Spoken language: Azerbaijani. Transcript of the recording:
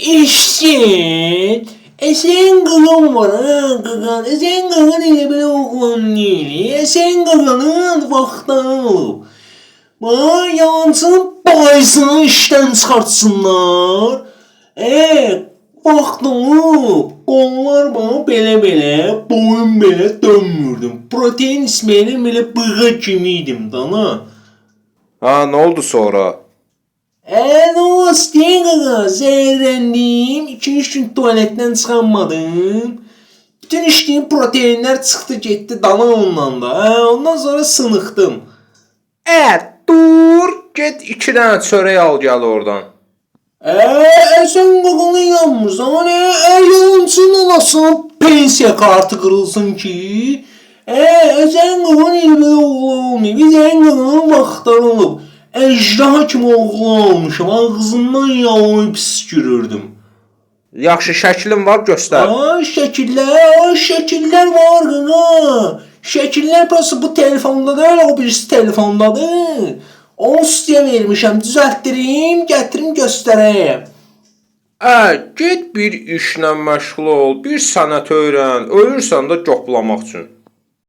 Eşek. Esen qığın var ha qığın. Esen qığın elə belə oğlan deyil. Esen qığının vaxtdan olub. Bax, yalancının bayısını işdən çıxartsınlar. Vaxt olub. Qollar bana belə-belə, boyun belə dönmürdüm. Protein içməyinə belə bığa kimi idim dana. Ha, nə oldu sonra? Nə olsun qaqa, zəhərləndim. 2-3 gün tualetdən çıxamadım. Bütün içdiyim proteinlər çıxdı getdi dana ondan da. Ondan sonra sınıxdım. Dur, get 2 dənə çörək al gəl oradan. Sən qaqana inanmırsan, yalancının anasının pensiya kartı qırılsın ki. Sən qaqan elə belə oğlan olmayıb. Sən qaqanın vaxtları olub. Əjdaha kimi oğlan olmuşam. Ağzından yalan püskürürdüm. Yaxşı, şəklin var, göstər. Ay şəkillər, ay şəkillər var qaqa. Şəkillər prosta bu telefonda deyil, o birisi telefondadır. Onu ustaya vermişəm, düzəltdirim, gətirim göstərəyim. Get bir işlə məşğul ol, bir sənət öyrən, ölürsən də coplamaq üçün.